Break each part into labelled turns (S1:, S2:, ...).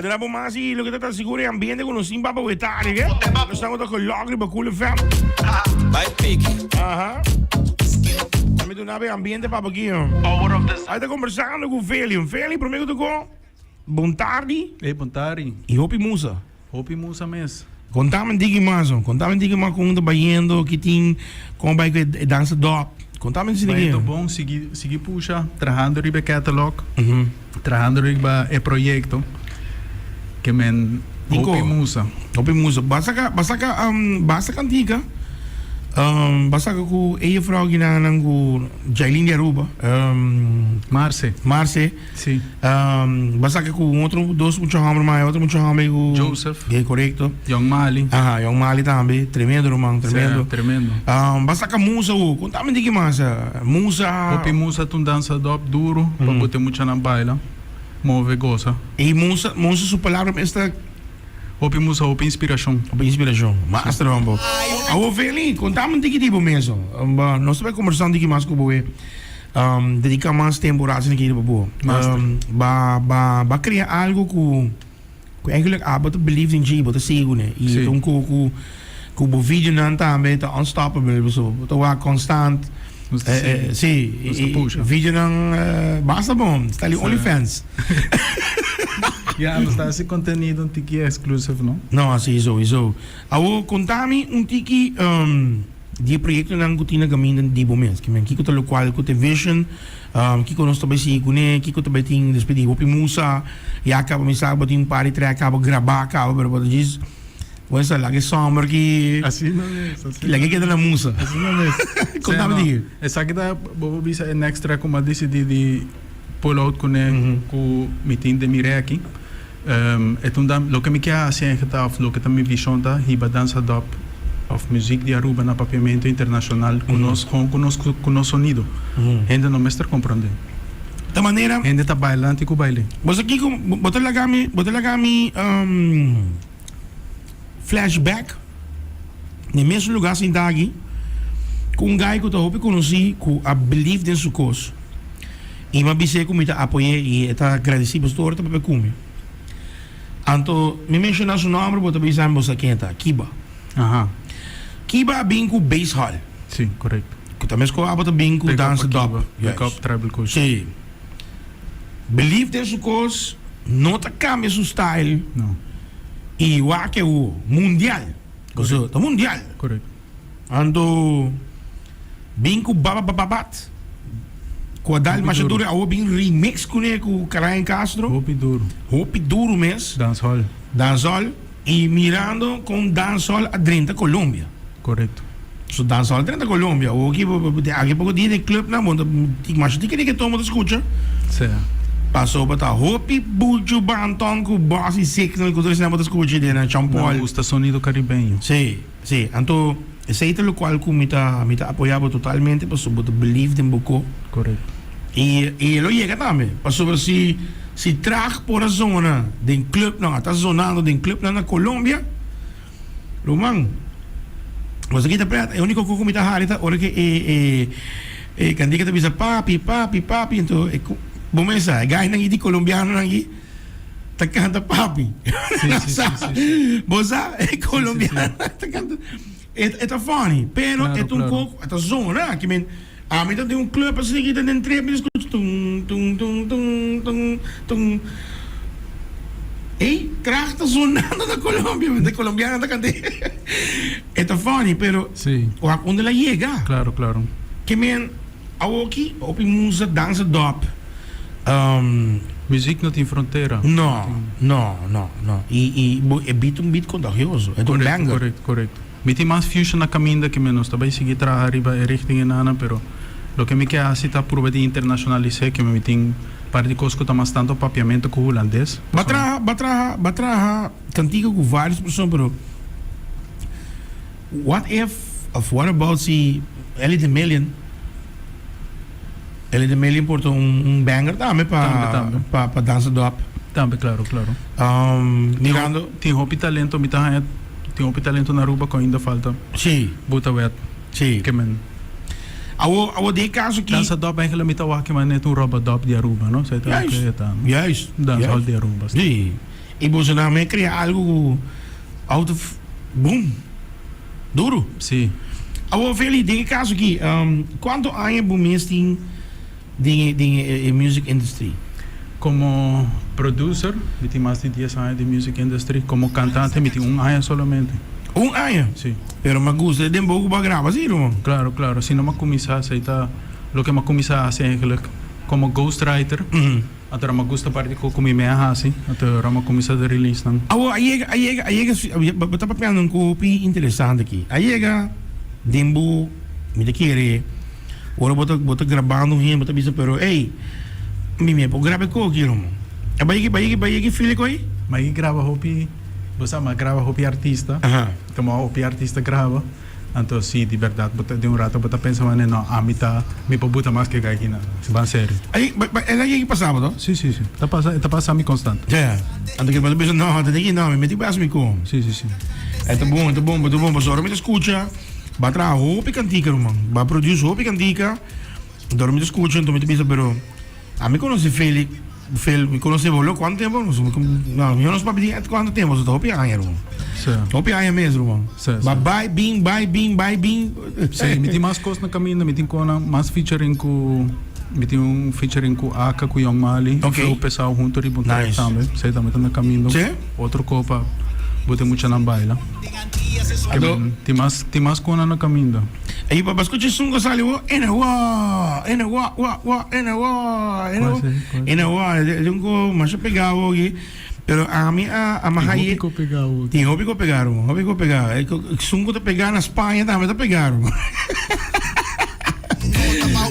S1: Adela bo mas y loke ta ta sigur e ambiente cu nos tin pa bo tarde, ke? Nos ta cu log riba Cool FM.
S2: Bai piki.
S1: Aha. Ami duna be ambiente pa bo aki. Ahí ta conversando cu Feli. Feli, prome cu tocó, bon tardi.
S3: Hey, bon tardi.
S1: Y hopi musa.
S3: Hopi musa mes.
S1: Contame un tiki mas, oh. Contame un tiki mas con ta bayendo, ki tin, con bay cu e danza dop. Contame un tiki.
S3: Bayendo bon, sigui, sigui pusha, trahando riba e catalog, trahando riba e proyecto, ke men hopi musa.
S1: Hopi musa. Ba saca, ba saca, ba saca cantica, ba saca cu e juffrouw ginanan cu Jailin di Aruba,
S3: Marce.
S1: Marce.
S3: Sí.
S1: Ba saca cu un otro, dos mucha homber mas, otro mucha homber cu...
S3: Joseph.
S1: Yeah, correcto.
S3: Young Mali.
S1: Aha, Young Mali tambe. Tremendo, ruman, tremendo.
S3: Sí, tremendo.
S1: Ba saca Musa u. Contame un tiki mas. Musa...
S3: Hopi Musa ta un danza dop duro, pa bote muchanan baila, move, goza.
S1: Y Musa, Musa su palabra mes ta...
S3: Hopi Musa, hopi inspiracion.
S1: Hopi inspiracion. Master, hombo. Awo, Feli, contame un tiki di bo mes. Nos ta bay conversa un tiki mas cu bo. Dedica mas tempo rato esaki riba bo. Ba ba ba crea algo cu cu eigenlijk abo ta believe den dje y bo ta sigui cune. Y ta un cu cu cu bo videonan tambe ta unstoppable pasobra bo ta wak constant. Si videonan basta bon. Sta li OnlyFans.
S3: Ya nos ta haci contenido un tiki exclusive no?
S1: No si souiso. Awor contami un tiki. Di e proyectonan cu tin na caminda di bo mes. Kimen kico ta locual cu ta e vision, kico nos ta bay sigui cune, kico ta bay tin despues di hopi musa, ya caba mi sa bo tin un par di track caba graba caba pero bo ta djis bo esa laga e somber ki
S3: Asina mes, asina
S1: laga e keda na musa.
S3: Asina mes.
S1: Conta mi di.
S3: Esaki ta bo por bisa e next track cu mi a dicidi di pull out cune cu mi tin den mi reki. E ta un dan, loke mi ke hasi eigenlijk ta of loke ta mi vision ta hiba danza dop of muziek di Aruba na papiamento internacional cu nos gewoon cu nos cu nos sonido. Hende no mester comprende.
S1: Ta manera.
S3: Hende ta baila nan tin cu baile.
S1: Bo sa kico bo ta laga mi bo ta laga mi flashback na e mesun lugar sinta aki cu un guy cu ta hopi conoci cu a believe den su cos. I mi a bis'é ku mi ta apoy'é i e ta gradisí pasobra tur ora ta papia ku mi. Anto mi menshoná su nòmber, bo ta bisa mi bo sa ken e ta, Kiba.
S3: Aha.
S1: Kiba a bin ku Basehall.
S3: Sí, korekto.
S1: Ku ta meskos abo ta bin ku
S3: Pick up
S1: Dance
S3: pa
S1: Dop.
S3: Kiba. Pick up Tribal Kush.
S1: Sí. Believe den su kos, no ta kambia su style.
S3: No.
S1: I wak e hu, mundial. Pasobra ta mundial.
S3: Korekto.
S1: Anto bin ku babababat ku a dal masha duru awo bin remix kuné ku Karayan Castro.
S3: Hopi duru.
S1: Hopi duru mes.
S3: Dancehall.
S1: Dancehall y mirando kon dancehall a drenta Colombia.
S3: Korekto.
S1: So dancehall a drenta Colombia awo aki aki poko dia den clubnan bo ta masha tiki reggaeton bo ta skucha.
S3: Sea.
S1: Pasobra ta hopi buchu banton ku boss y signal ku tur esnan bo ta skucha den Sean Paul.
S3: Nan gusta sonido caribeño.
S1: Si. Sí, anto esei ta lokual ku mi ta mi ta apoyá bo totalmente pasobra bo ta believe den bo ko.
S3: Korekto.
S1: I i e lo yega tambe, pasobra si si traag por a zona den clubnan, a ta zonando den clubnan na Colombia, ruman, bo sa kita pret, e uniko ko ku mi ta hari ta ora ku e e e kantika ta bisa papi, papi, papi, anto e ku bo mes sa e gainan aki di colombianonan aki. Ta canta papi.
S3: Sí, sí, sí, sí, sí.
S1: Bo sa, e colombiano ta canta. E, e ta funny, pero
S3: Claro,
S1: e ta un
S3: claro.
S1: poco, e ta zona. Ki men, ami ta den un club asina ki ta den trip, mi ta scucha tum, tum, tum, tum, tum, tum. Ey, traag ta zonando na Colombia, de colombiano ta canta. E ta funny, pero wak unda el a yega.
S3: Claro, claro.
S1: Ki men, Awoki hopi musa dansa dop.
S3: Muziek no tin frontera.
S1: No, no, no, no. Y y bo e beat un beat contagioso. E ta un banger.
S3: Correcto, correcto. Mi tin mas fusion na caminda ke menos. Ta bay sigui traha riba e richting enana, pero loke mi ke haci ta purba di internacionalise ke mi tin par di cos cu ta mas tanto papiamento cu hulandes.
S1: Ba traha, ba traha, ba traha cantica cu varios persona, pero What if of what about si Ellie the Million Ellie the Million por ta un un banger tambe pa
S3: Tambe, tambe.
S1: pa pa dansa dop.
S3: Tambe, claro, claro.
S1: Mirando
S3: Tin hopi talento, mi ta haña tin hopi talento na Aruba cu ainda falta
S1: Sí.
S3: buta wet.
S1: Sí.
S3: Ke men.
S1: Awo awo den e caso ki
S3: Dansa dop eigenlijk mi ta wak ke manera un rubber dop di Aruba, no? Sa e ta
S1: Juist.
S3: loke e ta, no?
S1: Juist.
S3: Dancehall
S1: Juist.
S3: di Aruba,
S1: Sí. Y boso nan me crea algo cu out of boom. Duro.
S3: Si.
S1: Awor Feli, den e caso aki, cuanto aña bo mes tin den e den e music industry?
S3: Como producer mi tin mas di dies aña den music industry, como cantante mi tin un aña solamente.
S1: Un aña?
S3: Si.
S1: Pero mi a gusta den bo cu bo a graba si, ruman.
S3: Claro, claro. Si no mi a cuminsa esey ta loke mi a cuminsa haci eigenlijk como ghostwriter. Anto mi a gusta parti cu mi me a haci, anto mi a cuminsa ta release nan.
S1: Awor a yega, a yega, a yega, bo ta papiando un hopi interesante aki. A yega den bo, mi ta kere, ora bo ta, bo ta grabando un hende, bo ta bisa, pero ey, mi me por graba e koki, ruman. A bai yega, bai yega, bai yega e feel ku ei?
S3: Mi a yega graba hopi, bo sa, mi a graba hopi artista, tuma hopi artista graba. Anto si di berdad bo ta den un rato bo ta pensa manera no ami ta mi por buta mas ke kai kina si ban serio.
S1: Ay ba ba el a yega pasaba to?
S3: Si si si ta pasa e ta pasa mi constant.
S1: Ya anto ke bo ta bisa no ta diki no mi meti bas mi kon.
S3: Si si si.
S1: E ta bon e ta bon ta bon pasobra ora mi ta scucha ba traha hopi cantica ruman ba produce hopi cantica anto ora mi ta scucha anto mi ta bisa pero ami conoce Felix Fel mi conoce bo lo cuanto tempo no mi no papia di cuanto tempo so ta hopi aña ruman
S3: Sí.
S1: hopi aña mes ruman
S3: Sí, sí.
S1: ba bai bin bai bin bai bin
S3: Sí, mi tin mas cos na caminda, mi tin cona mas featuring cu mi tin un featuring cu Aka cu Young Mali,
S1: Ok.
S3: Flow Pesao hunto riba un track
S1: Nice.
S3: tambe. Sí, tambe ta na caminda.
S1: Sí?
S3: Otro copa bo tin muchanan baila.
S1: Anto
S3: Tin mas tin mas cona na caminda.
S1: Ey papá scucha esun cu sali wo ene wa ene wa wa wa ene wa ene wa ene wa esun cu masha pega awo aki pero ami a a maha
S3: Tin hopi cu pega awo
S1: tin hopi cu pega ruman hopi cu pega esun cu ta pega na Spaña tambe ta pega ruman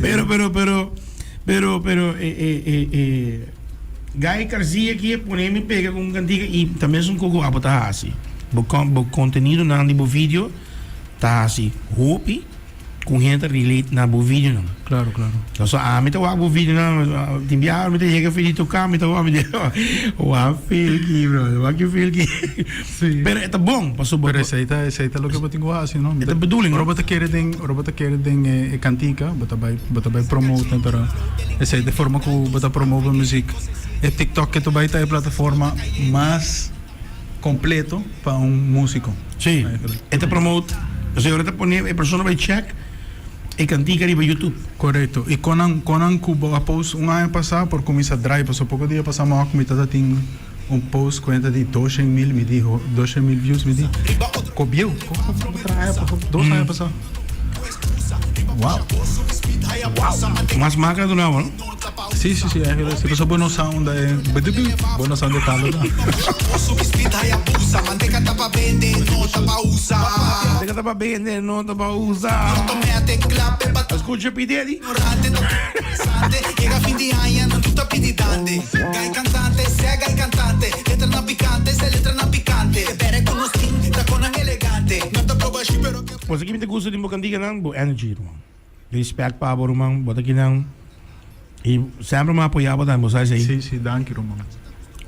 S1: pero pero pero pero pero e e e e Guy Garcia aki a pone mi pega cu un cantica y ta mesun cu cu abo ta haci bo bo contenidonan di bo video. Ta hasi hopi ku hende ta relate na bo videonan.
S3: Claro, claro.
S1: So ami ta wak bo videonan, tin biaha mi ta yega fin di toka, mi ta wak, mi ta wak feel ki bro, wak ki feel ki.
S3: Sí.
S1: Pero e ta bon, pasobra
S3: Pero esei ta, esei ta loke bo tin ku hasi, no?
S1: E ta bedoeling,
S3: Ora
S1: no?
S3: bo ta kere den, ora bo ta kere den e, e kantika, bo ta bai, bo ta bai promote, pero esei ta e forma ku bo ta promove muziek. E TikTok ke ta bai ta e plataforma mas. Completo pa un musico.
S1: Sí, e ta promote, osea ora ta pone e persona bai check e cantica riba YouTube.
S3: Correcto, y conan conan cu bo a post un aña pasa por cuminsa draai pasobra poco dia pasa mi wak mi tata tin un post cu enta di doshen mil mi di doshen mil views mi di co bieu co co traha aña pasa dos aña pasa wow.
S1: Wow, mas makra dunabo no.
S3: Sí, sí, sí, eigenlijk. Sí, pasobra bo no sa unda e bedubi, bo no sa unda e talo ta.
S1: Manteca ta pa bende, no ta pa usa. Escucha P. Diddy. Pues aki mi ta gusta di bo canticanan, bo energy, ruman. Respect pa bo ruman, bo ta kinan y semper mi a apoya bo tambe, bo sa esey.
S3: Sí, sí, danki ruman.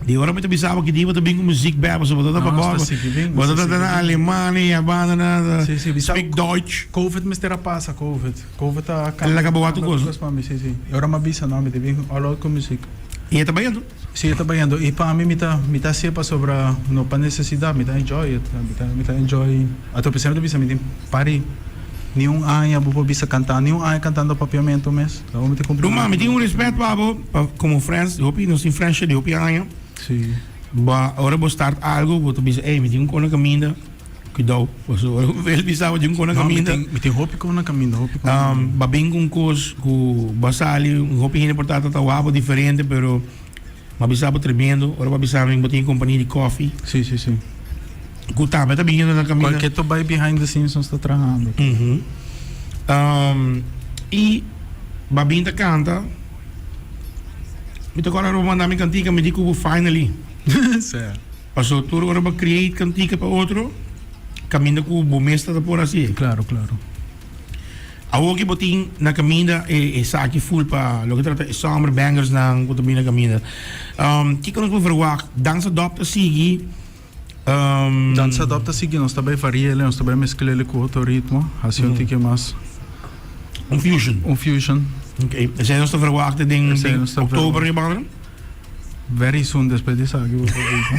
S1: Di ora mi ta bisa bo ki dia bo ta bin ku muziek bek, pasobra bo ta ta
S3: No,
S1: pa
S3: nos ta sigui bin,
S1: bo
S3: nos
S1: ta
S3: ta
S1: ta na
S3: sigui bin.
S1: Alemania, banda na
S3: Sí, sí, bisa
S1: speak Deutsch.
S3: Covid mester a pasa, Covid. Covid a
S1: El a kaba wak tur
S3: tur
S1: kos.
S3: kos pa mi, sí, sí. E ora mi a bisa, no, mi ta bin all out ku muziek.
S1: Y e ta bayendo?
S3: Sí, e ta bayendo. Y pa mi, mi ta, mi ta hacié pasobra no pa necesidad, mi ta enjoy it. Mi ta, mi ta enjoy. Anto p'esei mi ta bisa mi tin pari ni un aña bo por bisa canta, ni un aña cantando papiamento mes. Awor mi ta cumpli
S1: Ruma, mi tin un respet pa bo, pa como friends, hopi nos tin friendship di hopi aña.
S3: Sí.
S1: Ba ora bo start algo, bo ta bisa, ey, mi tin un kona caminda. Cuidao, pasobra el bisa bo tin un kona
S3: No, mi
S1: caminda.
S3: tin, mi tin hopi kona caminda, hopi kona caminda.
S1: Ba bin cu un cos cu bo a sali, un hopi hende por ta ta wak bo diferente, pero bo a bisa bo tremendo. Ora bo a bisa mi bo tin compania di coffee.
S3: Sí, sí, sí.
S1: Cu tambe ta biniendo na caminda.
S3: Cualkier ta bay behind the scenes nos ta trahando.
S1: Y bo a bin ta canta, mi ta acorda ora bo manda mi cantica, mi di cu bo finally.
S3: Sí.
S1: Paso tur ora bo create cantica pa otro, caminda cu bo mes ta ta por haci.
S3: Claro, claro.
S1: Awor ki bo tin na caminda e esaki full pa loke trata e summer bangers nan cu ta bini na caminda. Kico nos por verwagt? Danza Dop ta sigui?
S3: Danza Dop ta sigui, nos ta bay vari'el, nos ta bay mezcl'el cu otro ritmo, haci un tiki mas.
S1: Un fusion.
S3: Un fusion.
S1: Ok, esey nos ta verwagt den
S3: Esey nos ta
S1: october
S3: verwagt.
S1: riba?
S3: Very soon despues di esaki bo por bisa.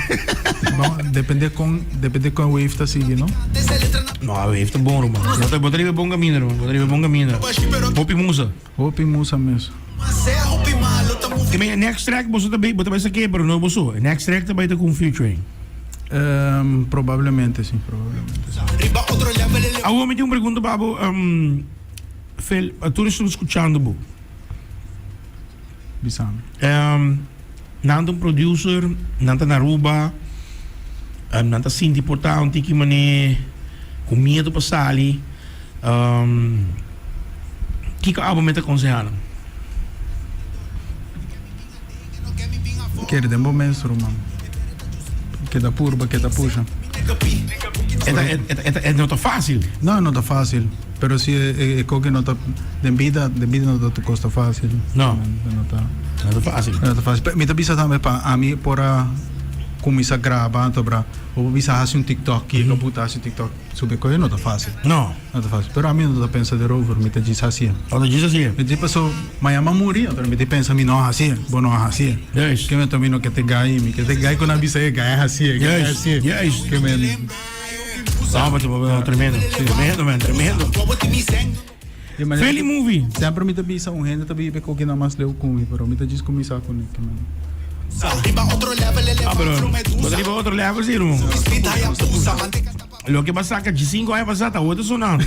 S3: Bon, depende con, depende con wave ta sigui, no?
S1: No, a wave ta bon, ruman. Bo ta, bo ta riba e bon caminda, ruman. Bo ta riba e bon caminda. Hopi musa.
S3: Hopi musa mes.
S1: Ke men e next track boso ta bay, bo ta bay sa ke, pero no boso. E next track ta bay ta ku un featuring.
S3: Um, probablemente si, probablemente si.
S1: Awor mi tin un pregunta pa bo, um, Phil, tur esun skuchando bo.
S3: Bisa mi.
S1: Um, nan ta un producer, nan ta na Aruba, um, nan ta sinti por ta un tiki mane ku miedo pa sali. Um, kiko abo mi ta konseha nan?
S3: Kere den bo mes, ruman. Keda purba, keda pusha.
S1: E ta, e, e, e, e no ta fácil.
S3: No, no ta fácil. Pero si e, e, e koke no ta den bida, den bida no ta tu kosta fácil.
S1: No.
S3: No ta.
S1: No ta fácil.
S3: No ta fácil. Pe, mi ta bisa tambe pa ami por a kuminsá graba, anto bra, bo por bisa hasi un TikTok, kiko bo ta hasi un TikTok. Subi koe no ta fácil.
S1: No.
S3: No ta fácil. Pero ami no ta pensa derover, mi ta djis hasié.
S1: Bo ta djis hasié?
S3: Mi djis paso mañana m'a muri, anto mi ta pensa mi no a hasié, bo no a hasié.
S1: Juist.
S3: Ke men mi no ke te gai, mi ke te gai ku nan bisa e gai a hasié, gai a hasié.
S1: Juist, juist.
S3: Ke men.
S1: No, pero tremendo. Tremendo, man, tremendo. Feli movie.
S3: Semper mi ta bisa un hende ta biba e koki nan mas leu ku mi, pero mi ta djis kuminsá kuné ke men.
S1: Ah, pero bo ta riba otro level si, ruman. Loke bo a saka djisinku aña pasá ta awor ta sonando.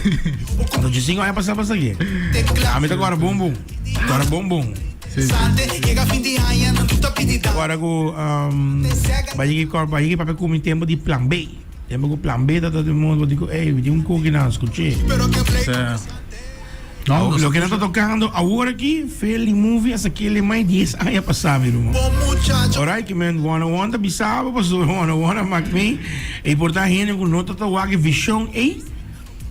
S1: Anto djisinku aña pasá bo a sak'é. Ami ta kòrda bon bon. Kòrda bon bon. Kòrda ku bai yega bai yega papia ku mi tempu di plan B. Tempu ku plan B ta ta den mundu bo di ku ey mi tin un koki nan skuch'é.
S3: No,
S1: Loke nan ta tokando awor aki, Feli Movie a sak'é mai dies aña pasá mi ruman. Alright, ke men one on one ta bisa bo pasobra one on one a mak mi e por ta hende ku no ta ta wak e vishon ey,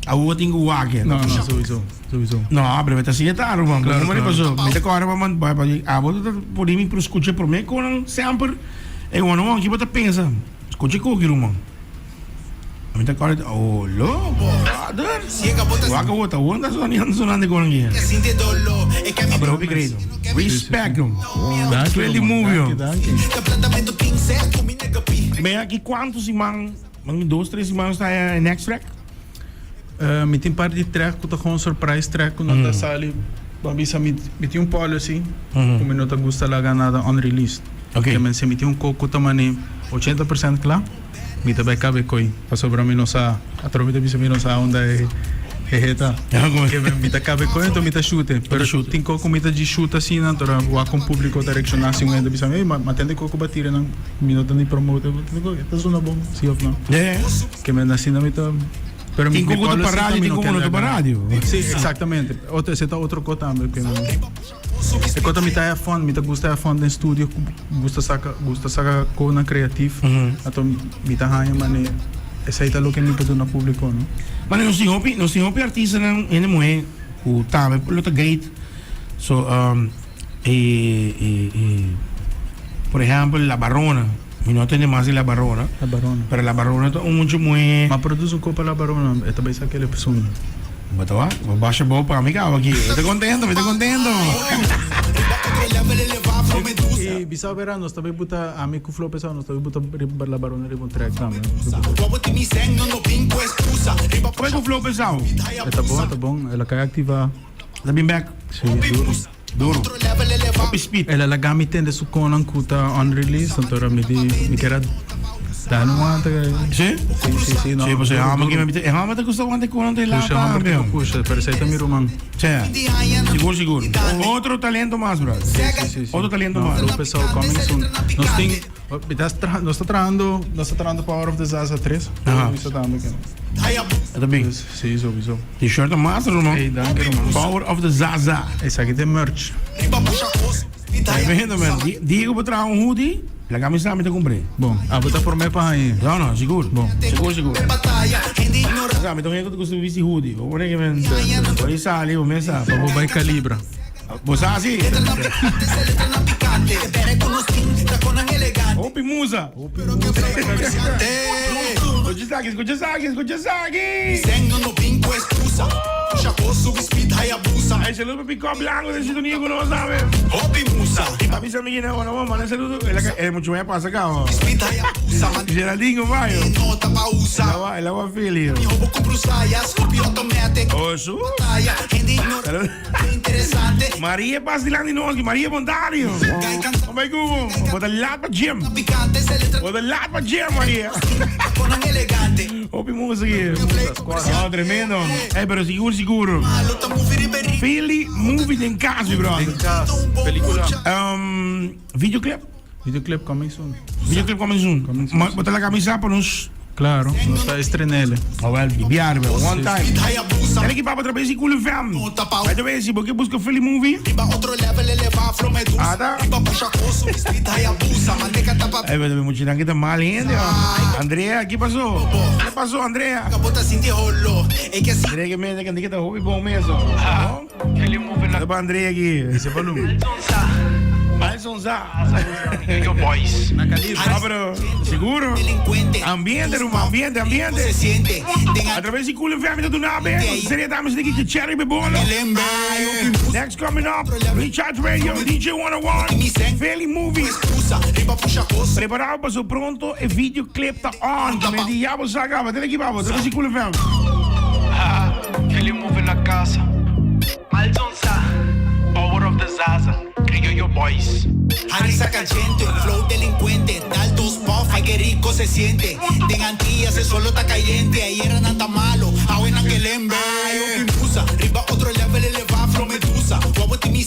S1: awor tin ku wak e.
S3: No, no, souiso, souiso.
S1: No, pero mi ta siña ta ruman.
S3: Claro,
S1: Como
S3: claro.
S1: paso, mi ta kòrda pa man pa abo ta pone mi por skucha promé ku nan semper e one on one ki bo ta pensa. Skucha koki ruman. Mi ta kòrda oh lobo brother. Wak awor ta awor ta soniando sonando kon aki. Ah pero hopi great. Respect.
S3: Danki
S1: Feli
S3: ruman,
S1: movie.
S3: danki danki.
S1: Ben aki kuantu siman, dos tres siman sta e next track?
S3: Mi tin par di track ku ta gewoon surprise track ku no ta sali. Bo a bisa mi mi tin un policy ku mi no ta gusta laga nada unreleased.
S1: Ok.
S3: Ke men si mi tin un kok ku ta mane 80% kla, mi ta bai kabe koi pasobra mi no sa atrobe mi ta bisa mi no sa unda e hehe ta. Ke men mi ta kabe koi enton mi ta shute. Pero tin kok ku mi ta djis shut asina anto wak kon publiko ta reakshoná si un hende bisa mi ey ma tende kok ku bo a tira nan mi no ta ni promote ta suna bon si of no. Ke men asina mi ta pero mi
S1: Tin
S3: mi
S1: ku ta pa
S3: policy ta
S1: radio
S3: mi
S1: tin
S3: no
S1: ku
S3: ke
S1: no ta pa
S3: laga.
S1: radio.
S3: Si exactamente otro ese ta otro ko tambe ke e ko ta mi ta haya fun mi ta gusta haya fun den studio gusta saka gusta saka konan creatief anto mi ta haña mane esei ta loke mi por duna publico no.
S1: Mane nos tin hopi nos tin hopi artistanan hende muhe ku tambe lo ta great so e e e por ehempel la barona. Mi no a tende mas di La Barona.
S3: La Barona.
S1: Pero La Barona ta un mucho muhe.
S3: Ma produce un copa La Barona, e ta bay sa kele persona.
S1: Bo ta wak, bo basha bo pa mi caba aki. Mi ta contento, mi ta contento.
S3: Y bisa vera, nos ta bay buta, ami cu Flo pesa, nos ta bay buta riba La Barona riba un track tambe.
S1: Como cu Flo Pesao?
S3: E ta bon, e ta bon. El a cay activa.
S1: Ta bin back.
S3: Si, duro.
S1: Duro. Hopi speed.
S3: El a laga mi tende su konan ku ta unreleased, anto ora mi di mi kier a dal un wanta.
S1: Si?
S3: Si, si, si, no.
S1: Si, pasobra e
S3: Duro,
S1: homber
S3: duro.
S1: ki e homber ta gusta wanta e konan te
S3: Pusha,
S1: lata
S3: homber
S1: tambe.
S3: ta pusha, pero esei ta mi ruman.
S1: Si, sigur, sigur. Otro talento mas, brother.
S3: Si, si, si, si.
S1: Otro talento
S3: No,
S1: mas.
S3: Lopez Soul coming soon. Nos tin, mi ta tra, nos ta trahando, nos ta trahando Power of the Zaza 3.
S1: Aha.
S3: Bisa tambe ke.
S1: E ta bin.
S3: Si, sowieso.
S1: T-shirt ta master, ruman.
S3: Ey, danki, ruman.
S1: Power of the Zaza.
S3: Esaki ta e merch.
S1: Tremendo, man. Diego bo traha un hoodie, laga mi sa mi ta cumpr'é.
S3: Bon, abo ta prome pa hañ'é.
S1: No, no, sigur.
S3: Bon.
S1: Sigur, sigur. Sa, mi ta un hende ku ta gusta bisti hoodie. Bo pone ke men, bo di sali, bo mes sa.
S3: Pa bo bai calibra.
S1: Bo sa si. Hopi musa. Scucha esaki, scucha esaki, scucha esaki. Ay, saludo pa Pick-up Blanco den sintonia cu nos tambe. Avisa mi guina, bueno, bueno, manda saludo. El, el mucho me pasa acá, oh. Geraldine, compadre. El agua, el agua Philly. Oh, su. Saludo. Maria pasa delante di nos, Maria Montario. Compadre Cubo, bota laat pa gym. Bota laat pa gym, Maria. Hopi música. Oh, tremendo. Hey, pero sigur, sigur. Philly Movie den cas, mi brother.
S3: Den cas. Pelicula.
S1: Videoclip?
S3: Videoclip coming soon.
S1: Videoclip coming soon.
S3: Coming soon.
S1: Ma, bota la camisa pa nos.
S3: Claro, nos ta estrenele.
S1: Oh, well, bibiar, bro. One time. Dale ki papa trabe si Cool FM. By the way, si bo ke busca Philly Movie. Ada. Ay, pero mucho que ta mal hende. Andrea, ¿qué pasó? ¿Qué pasó, Andrea? Andrea que me que ta hopi bon meso. No? Pa Andrea aquí.
S3: Ese volumen.
S1: Malsonza. Ah, pero seguro. Ambiente, rumbo, ambiente, ambiente. A través de Cool FM de Dunabe. Seria dames de que Cherry Bebola. Next coming up, Recharge Radio, DJ 101, Philly Movie. Preparado pa su pronto e videoclip ta on. Que me di ya bo saca, ba tele equipa, bo tele si Cool FM.
S2: Philly Movie la casa. Malsonza. Power of the Zaza. Criollo Boys.
S4: Harry caliente, flow delincuente, dal dos puff, ay qué rico se siente. Den Antillas, el suelo está caliente, ahí era nada malo, awe na kelembe. Ay, musa, riba otro level eleva, flow medusa. Guau, ti mi